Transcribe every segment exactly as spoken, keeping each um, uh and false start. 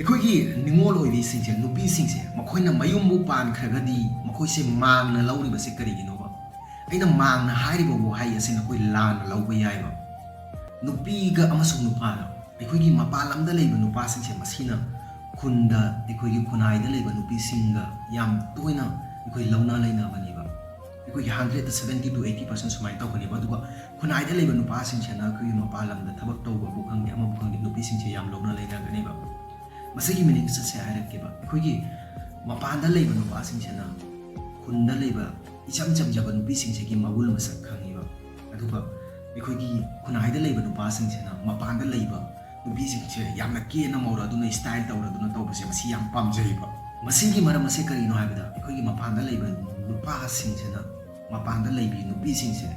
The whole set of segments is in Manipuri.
ꯑꯩꯈꯣꯏꯒꯤ ꯅꯤꯉꯣꯜ ꯑꯣꯏꯕꯤꯁꯤꯡꯁꯦ, ꯅꯨꯄꯤꯁꯤꯡꯁꯦ, ꯃꯈꯣꯏꯅ ꯃꯌꯨꯝꯕꯨ ꯄꯥꯟꯈ꯭ꯔꯒꯗꯤ ꯃꯈꯣꯏꯁꯦ ꯃꯥꯡꯅ ꯂꯧꯔꯤꯕꯁꯦ ꯀꯔꯤꯒꯤꯅꯣꯕ? ꯑꯩꯅ ꯃꯥꯡꯅ ꯍꯥꯏꯔꯤꯕ ꯋꯥꯍꯩ ꯑꯁꯤ ꯅꯈꯣꯏ ꯂꯥꯟꯅ ꯂꯧꯕ ꯌꯥꯏꯕ꯫ ꯅꯨꯄꯤꯒ ꯑꯃꯁꯨꯡ ꯅꯨꯄꯥꯒ, ꯑꯩꯈꯣꯏꯒꯤ ꯃꯄꯥꯟ ꯂꯝꯗ ꯂꯩꯕ ꯅꯨꯄꯥꯁꯤꯡꯁꯦ, ꯃꯁꯤꯅ ꯈꯨꯟꯗ, ꯑꯩꯈꯣꯏꯒꯤ ꯈꯨꯟꯅꯥꯏꯗ ꯂꯩꯕ ꯅꯨꯄꯤꯁꯤꯡꯒ ꯌꯥꯝ ꯇꯣꯏꯅ ꯑꯩꯈꯣꯏ ꯂꯧꯅ ꯂꯩꯅꯕꯅꯦꯕ꯫ ꯑꯩꯈꯣꯏꯒꯤ hundred to seventy to eighty percent ꯁꯨꯃꯥꯏꯅ ꯇꯧꯒꯅꯦꯕ꯫ ꯑꯗꯨꯒ ꯈꯨꯟꯅꯥꯏꯗ ꯂꯩꯕ ꯅꯨꯄꯥꯁꯤꯡꯁꯤꯅ ꯑꯩꯈꯣꯏꯒꯤ ꯃꯄꯥꯟ ꯂꯝꯗ ꯊꯕꯛ ꯇꯧꯕꯕꯨ ꯈꯪꯗꯦ, ꯑꯃꯕꯨ ꯈꯪꯗꯦ, ꯅꯨꯄꯤꯁꯤꯡꯁꯦ ꯌꯥꯝ ꯂꯧꯅ ꯂꯩꯅꯒꯅꯦꯕ꯫ ꯃꯁꯤꯒꯤ meaning ꯁꯦ ꯍꯥꯏꯔꯛꯀꯦꯕ꯫ ꯑꯩꯈꯣꯏꯒꯤ ꯃꯄꯥꯟꯗ ꯂꯩꯕ ꯅꯨꯄꯥꯁꯤꯡꯁꯤꯅ ꯈꯨꯟꯗ ꯂꯩꯕ ꯏꯆꯝ ꯆꯝꯖꯕ ꯅꯨꯄꯤꯁꯤꯡꯁꯤꯒꯤ ꯃꯒꯨꯟ ꯃꯁꯛ ꯈꯪꯉꯦꯕ꯫ ꯑꯗꯨꯒ ꯑꯩꯈꯣꯏꯒꯤ ꯈꯨꯟꯅꯥꯏꯗ ꯂꯩꯕ ꯅꯨꯄꯥꯁꯤꯡꯁꯤꯅ ꯃꯄꯥꯟꯗ ꯂꯩꯕ ꯅꯨꯄꯤꯁꯤꯡꯁꯦ ꯌꯥꯝꯅ ꯀꯦꯅ ꯃꯧꯔꯗꯨꯅ, style ꯇꯧꯔꯗꯨꯅ ꯇꯧꯕꯁꯦ, ꯃꯁꯤ ꯌꯥꯝ ꯄꯥꯝꯖꯩꯕ꯫ ꯃꯁꯤꯒꯤ ꯃꯔꯝ ꯑꯁꯦ ꯀꯔꯤꯅꯣ ꯍꯥꯏꯕꯗ, ꯑꯩꯈꯣꯏꯒꯤ ꯃꯄꯥꯟꯗ ꯂꯩꯕ ꯅꯨꯄꯥꯁꯤꯡꯁꯤꯅ ꯃꯄꯥꯟꯗ ꯂꯩꯕꯤ ꯅꯨꯄꯤꯁꯤꯡꯁꯦ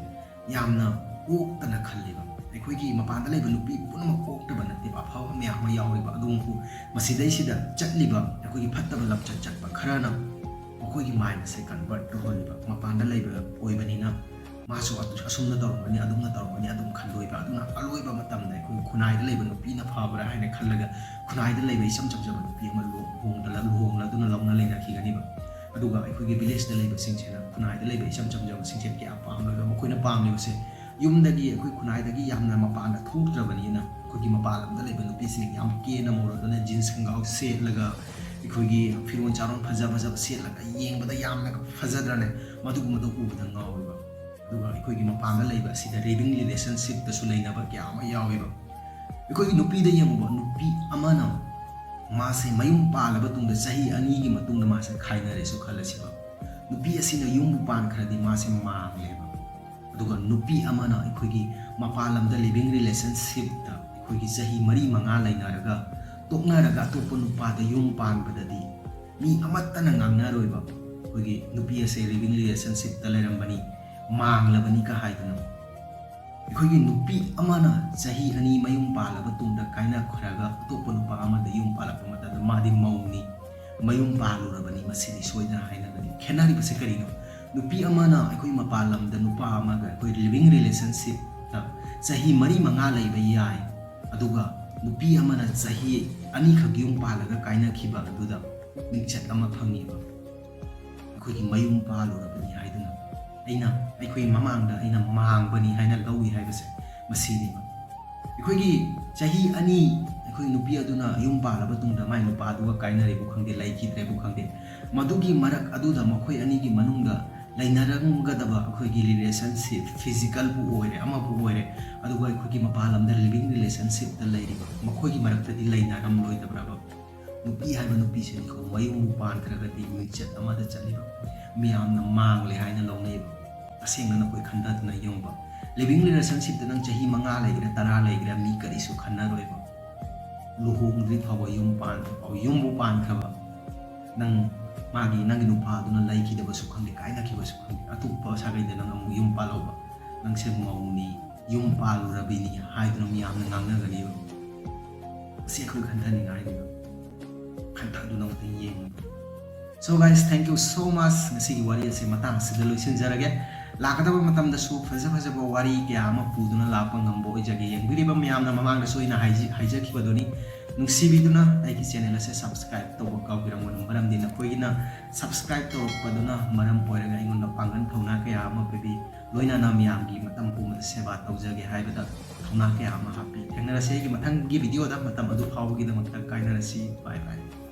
ꯌꯥꯝꯅ ꯑꯣꯛꯇꯅ ꯈꯜꯂꯦꯕ꯫ ꯑꯩꯈꯣꯏꯒꯤ ꯃꯄꯥꯟꯗ ꯂꯩꯕ ꯅꯨꯄꯤ ꯄꯨꯝꯅꯃꯛ ꯑꯣꯛꯇꯕ ꯅꯠꯇꯦꯕ, ꯑꯐꯕ ꯃꯌꯥꯝ ꯑꯃ ꯌꯥꯎꯔꯤꯕ꯫ ꯑꯗꯨꯕꯨ ꯃꯁꯤꯗꯩꯁꯤꯗ ꯆꯠꯂꯤꯕ ꯑꯩꯈꯣꯏꯒꯤ ꯐꯠꯇꯕ ꯂꯝꯆꯠ ꯆꯠꯄ ꯈꯔꯅ ꯃꯈꯣꯏꯒꯤ mind ꯑꯁꯦ convert ꯇꯧꯍꯜꯂꯤꯕ꯫ ꯃꯄꯥꯟꯗ ꯂꯩꯕ ꯑꯣꯏꯕꯅꯤꯅ ꯃꯥꯁꯨ ꯑꯗꯨ, ꯑꯁꯨꯝꯅ ꯇꯧꯔꯝꯒꯅꯤ, ꯑꯗꯨꯝꯅ ꯇꯧꯔꯝꯒꯅꯤ, ꯑꯗꯨꯝ ꯈꯜꯂꯣꯏꯕ꯫ ꯑꯗꯨꯅ ꯑꯂꯣꯏꯕ ꯃꯇꯝꯗ ꯑꯩꯈꯣꯏ ꯈꯨꯟꯅꯥꯏꯗ ꯂꯩꯕ ꯅꯨꯄꯤꯅ ꯐꯕ꯭ꯔꯥ ꯍꯥꯏꯅ ꯈꯜꯂꯒ, ꯈꯨꯟꯅꯥꯏꯗ ꯂꯩꯕ ꯏꯆꯝ ꯆꯝꯖꯕ ꯅꯨꯄꯤ ꯑꯃ ꯂꯨꯍꯣꯡꯗꯅ, ꯂꯨꯍꯣꯡꯂꯗꯨꯅ ꯂꯧꯅ ꯂꯩꯅꯈꯤꯒꯅꯤꯕ꯫ ꯑꯗꯨꯒ ꯑꯩꯈꯣꯏꯒꯤ village ꯇ ꯂꯩꯕꯁꯤꯡꯁꯤꯅ ꯈꯨꯟꯅꯥꯏꯗ ꯂꯩꯕ ꯏꯆꯝ ꯆꯝꯖꯕꯁꯤꯡꯁꯦ ꯀꯌꯥ ꯄꯥꯝꯂꯣꯏꯕ꯫ ꯃꯈꯣꯏꯅ ꯄꯥꯝꯂꯤꯕꯁꯦ ꯌꯨꯝꯗꯒꯤ, ꯑꯩꯈꯣꯏ ꯈꯨꯟꯅꯥꯏꯗꯒꯤ ꯌꯥꯝꯅ ꯃꯄꯥꯟꯗ ꯊꯣꯛꯇ꯭ꯔꯕꯅꯤꯅ, ꯑꯩꯈꯣꯏꯒꯤ ꯃꯄꯥꯟ ꯂꯝꯗ ꯂꯩꯕ ꯅꯨꯄꯤꯁꯤꯡ ꯌꯥꯝ ꯀꯦꯅ ꯃꯧꯔꯗꯨꯅ, jeans ꯈꯣꯡꯒ꯭ꯔꯥꯎ ꯁꯦꯠꯂꯒ, ꯑꯩꯈꯣꯏꯒꯤ ꯐꯤꯔꯣꯜ ꯆꯥꯔꯣꯟ ꯐꯖ ꯐꯖꯕ ꯁꯦꯠꯂꯒ ꯌꯦꯡꯕꯗ ꯌꯥꯝꯅ ꯐꯖꯗ꯭ꯔꯅꯦ? ꯃꯗꯨꯒꯨꯝꯕꯗꯣ ꯎꯕꯗ ꯉꯥꯎꯋꯦꯕ꯫ ꯑꯗꯨꯒ ꯑꯩꯈꯣꯏꯒꯤ ꯃꯄꯥꯟꯗ ꯂꯩꯕ ꯑꯁꯤꯗ living relationship ꯇꯁꯨ ꯂꯩꯅꯕ ꯀꯌꯥ ꯑꯃ ꯌꯥꯎꯋꯦꯕ꯫ ꯑꯩꯈꯣꯏꯒꯤ ꯅꯨꯄꯤꯗ ꯌꯦꯡꯉꯨꯕ, ꯅꯨꯄꯤ ꯑꯃꯅ ꯃꯥꯁꯦ ꯃꯌꯨꯝ ꯄꯥꯜꯂꯕ ꯇꯨꯡꯗ ꯆꯍꯤ ꯑꯅꯤꯒꯤ ꯃꯇꯨꯡꯗ ꯃꯥꯁꯦ ꯈꯥꯏꯅꯔꯦꯁꯨ ꯈꯜꯂꯁꯤꯕ꯫ ꯅꯨꯄꯤ ꯑꯁꯤꯅ ꯌꯨꯝꯕꯨ ꯄꯥꯟꯈ꯭ꯔꯗꯤ ꯃꯥꯁꯦ ꯃꯥꯡꯂꯦꯕ꯫ ꯑꯗꯨꯒ ꯅꯨꯄꯤ ꯑꯃꯅ ꯑꯩꯈꯣꯏꯒꯤ ꯃꯄꯥꯟ ꯂꯝꯗ living relationship ꯇ ꯑꯩꯈꯣꯏꯒꯤ ꯆꯍꯤ ꯃꯔꯤ ꯃꯉꯥ ꯂꯩꯅꯔꯒ ꯇꯣꯛꯅꯔꯒ ꯑꯇꯣꯞꯄ ꯅꯨꯄꯥꯗ ꯌꯨꯝ ꯄꯥꯟꯕꯗꯗꯤ ꯃꯤ ꯑꯃꯠꯇꯅ ꯉꯥꯡꯅꯔꯣꯏꯕ, ꯑꯩꯈꯣꯏꯒꯤ ꯅꯨꯄꯤ ꯑꯁꯦ living relationship ꯇ ꯂꯩꯔꯝꯕꯅꯤ, ꯃꯥꯡꯂꯕꯅꯤꯒ ꯍꯥꯏꯗꯅ꯫ ꯑꯩꯈꯣꯏꯒꯤ ꯅꯨꯄꯤ ꯑꯃꯅ ꯆꯍꯤ ꯑꯅꯤ ꯃꯌꯨꯝ ꯄꯥꯜꯂꯕ ꯇꯨꯡꯗ ꯀꯥꯏꯅꯈ꯭ꯔꯒ ꯑꯇꯣꯞꯄ ꯅꯨꯄꯥ ꯑꯃꯗ ꯌꯨꯝ ꯄꯥꯜꯂꯛꯄ ꯃꯇꯝꯗ ꯃꯥꯗꯤ ꯃꯧꯅꯤ, ꯃꯌꯨꯝ ꯄꯥꯜꯂꯨꯔꯕꯅꯤ, ꯃꯁꯤꯗꯤ ꯁꯣꯏꯗꯅ ꯍꯥꯏꯅꯒꯅꯤ꯫ ꯈꯦꯠꯅꯔꯤꯕꯁꯦ ꯀꯔꯤꯅꯣ? ꯅꯨꯄꯤ ꯑꯃꯅ ꯑꯩꯈꯣꯏ ꯃꯄꯥꯟ ꯂꯝꯗ ꯅꯨꯄꯥ ꯑꯃꯒ ꯑꯩꯈꯣꯏ living relationship ꯇ ꯆꯍꯤ ꯃꯔꯤ ꯃꯉꯥ ꯂꯩꯕ ꯌꯥꯏ, ꯑꯗꯨꯒ ꯅꯨꯄꯤ ꯑꯃꯅ ꯆꯍꯤ ꯑꯅꯤꯈꯛ ꯌꯨꯝ ꯄꯥꯜꯂꯒ ꯀꯥꯏꯅꯈꯤꯕ ꯑꯗꯨꯗ ꯃꯤꯡꯆꯠ ꯑꯃ ꯐꯪꯉꯤꯕ꯫ ꯑꯩꯈꯣꯏꯒꯤ ꯃꯌꯨꯝ ꯄꯥꯜꯂꯨꯔꯕꯅꯤ ꯍꯥꯏꯗꯨꯅ ꯑꯩꯅ ꯑꯩꯈꯣꯏ ꯃꯃꯥꯡꯗ ꯑꯩꯅ ꯃꯥꯡꯕꯅꯤ ꯍꯥꯏꯅ ꯂꯧꯏ ꯍꯥꯏꯕꯁꯦ ꯃꯁꯤꯅꯦꯕ꯫ ꯑꯩꯈꯣꯏꯒꯤ ꯆꯍꯤ ꯑꯅꯤ ꯑꯩꯈꯣꯏ ꯅꯨꯄꯤ ꯑꯗꯨꯅ ꯌꯨꯝ ꯄꯥꯜꯂꯕ ꯇꯨꯡꯗ ꯃꯥꯏ ꯅꯨꯄꯥꯗꯨꯒ ꯀꯥꯏꯅꯔꯦꯕꯨ ꯈꯪꯗꯦ, ꯂꯩꯈꯤꯗ꯭ꯔꯦꯕꯨ ꯈꯪꯗꯦ, ꯃꯗꯨꯒꯤ ꯃꯔꯛ ꯑꯗꯨꯗ ꯃꯈꯣꯏ ꯑꯅꯤꯒꯤ ꯃꯅꯨꯡꯗ ꯂꯩꯅꯔꯝꯒꯗꯕ ꯑꯩꯈꯣꯏꯒꯤ ꯔꯤꯂꯦꯁꯟꯁꯤꯞ, ꯐꯤꯖꯤꯀꯦꯜꯕꯨ ꯑꯣꯏꯔꯦ, ꯑꯃꯕꯨ ꯑꯣꯏꯔꯦ, ꯑꯗꯨꯒ ꯑꯩꯈꯣꯏꯒꯤ ꯃꯄꯥꯟ ꯂꯝꯗ ꯂꯤꯕꯤꯡ ꯔꯤꯂꯦꯁꯟꯁꯤꯞꯇ ꯂꯩꯔꯤꯕ ꯃꯈꯣꯏꯒꯤ ꯃꯔꯛꯇꯗꯤ ꯂꯩꯅꯔꯝꯂꯣꯏꯗꯕ꯭ꯔꯕ? ꯅꯨꯄꯤ ꯍꯥꯏꯕ ꯅꯨꯄꯤꯁꯤꯅꯤꯀꯣ, ꯃꯌꯨꯝꯕꯨ ꯄꯥꯟꯈ꯭ꯔꯒꯗꯤ ꯃꯤꯡꯆꯠ ꯑꯃꯗ ꯆꯠꯂꯤꯕ, ꯃꯤꯌꯥꯝꯅ ꯃꯥꯡꯂꯦ ꯍꯥꯏꯅ ꯂꯧꯅꯩꯕ꯫ ꯇꯁꯦꯡꯅ ꯅꯈꯣꯏ ꯈꯟꯊꯗꯨꯅ ꯌꯦꯡꯕ꯫ ꯂꯤꯕꯤꯡ ꯔꯤꯂꯦꯁꯟꯁꯤꯞꯇ ꯅꯪ ꯆꯍꯤ ꯃꯉꯥ ꯂꯩꯒꯦꯔꯥ, ꯇꯔꯥ ꯂꯩꯒꯦꯔꯥ, ꯃꯤ ꯀꯔꯤꯁꯨ ꯈꯟꯅꯔꯣꯏꯕ꯫ ꯂꯨꯍꯣꯡꯗ꯭ꯔꯤ ꯐꯥꯎꯕ, ꯌꯨꯝ ꯄꯥꯟꯗ꯭ꯔꯤ ꯐꯥꯎꯕ, ꯌꯨꯝꯕꯨ ꯄꯥꯟꯈ꯭ꯔꯕ, ꯅꯪ ꯃꯥꯒꯤ, ꯅꯪꯒꯤ ꯅꯨꯄꯥꯗꯨꯅ ꯂꯩꯈꯤꯗꯕꯁꯨ ꯈꯪꯗꯦ, ꯀꯥꯏꯅꯈꯤꯕꯁꯨ ꯈꯪꯗꯦ, ꯑꯇꯣꯞꯄ ꯁꯥꯒꯩꯗ ꯅꯪ ꯑꯃꯨꯛ ꯌꯨꯝ ꯄꯥꯜꯍꯧꯕ, ꯅꯪꯁꯦ ꯃꯧꯅꯤ, ꯌꯨꯝ ꯄꯥꯜꯂꯨꯔꯕꯤꯅꯤ ꯍꯥꯏꯗꯨꯅ ꯃꯤꯌꯥꯝꯅ ꯉꯥꯡꯅꯒꯅꯤꯕ꯫ ꯃꯁꯤ ꯑꯩꯈꯣꯏ ꯈꯟꯊꯅꯤꯡꯉꯥꯏꯅꯤꯕ꯫ ꯈꯟꯊꯗꯨꯅ ꯑꯃꯨꯛꯇꯪ ꯌꯦꯡꯉꯨ꯫ So guys, thank you so much. ꯉꯁꯤꯒꯤ ꯋꯥꯔꯤ ꯑꯁꯤ ꯃꯇꯥꯡ ꯑꯁꯤꯗ ꯂꯣꯏꯁꯤꯟꯖꯔꯒꯦ꯫ ꯂꯥꯛꯀꯗꯕ ꯃꯇꯝꯗꯁꯨ ꯐꯖ ꯐꯖꯕ ꯋꯥꯔꯤ ꯀꯌꯥ ꯑꯃ ꯄꯨꯗꯨꯅ ꯂꯥꯛꯄ ꯉꯝꯕ ꯑꯣꯏꯖꯒꯦ꯫ ꯌꯦꯡꯕꯤꯔꯤꯕ ꯃꯌꯥꯝꯅ ꯃꯃꯥꯡꯗꯁꯨ ꯑꯩꯅ ꯍꯥꯏꯖ-, ꯍꯥꯏꯖꯈꯤꯕꯗꯨꯅꯤ, ꯅꯨꯡꯁꯤꯕꯤꯗꯨꯅ ꯑꯩꯒꯤ ꯆꯦꯅꯦꯜ ꯑꯁꯦ ꯁꯕꯁꯀ꯭ꯔꯥꯏꯕ ꯇꯧꯕ ꯀꯥꯎꯕꯤꯔꯝꯒꯅꯨ, ꯃꯔꯝꯗꯤ ꯅꯈꯣꯏꯒꯤꯅ ꯁꯕꯁꯀ꯭ꯔꯥꯏꯕ ꯇꯧꯔꯛꯄꯗꯨꯅ ꯃꯔꯝ ꯑꯣꯏꯔꯒ ꯑꯩꯉꯣꯟꯗ ꯄꯥꯡꯒꯜ ꯊꯧꯅꯥ ꯀꯌꯥ ꯑꯃ ꯄꯤꯕꯤ, ꯂꯣꯏꯅꯅ ꯃꯤꯌꯥꯝꯒꯤ ꯃꯇꯝ ꯄꯨꯝꯕꯗ ꯁꯦꯕꯥ ꯇꯧꯖꯒꯦ ꯍꯥꯏꯕꯗ ꯊꯧꯅꯥ ꯀꯌꯥ ꯑꯃ ꯍꯥꯞꯄꯤ꯫ ꯊꯦꯡꯅꯔꯁꯤ ꯑꯩꯒꯤ ꯃꯊꯪꯒꯤ ꯚꯤꯗꯤꯑꯣꯗ꯫ ꯃꯇꯝ ꯑꯗꯨ ꯐꯥꯎꯕꯒꯤꯗꯃꯛꯇ ꯀꯥꯏꯅꯔꯁꯤ꯫ ꯕꯥꯏ ꯕꯥꯏ꯫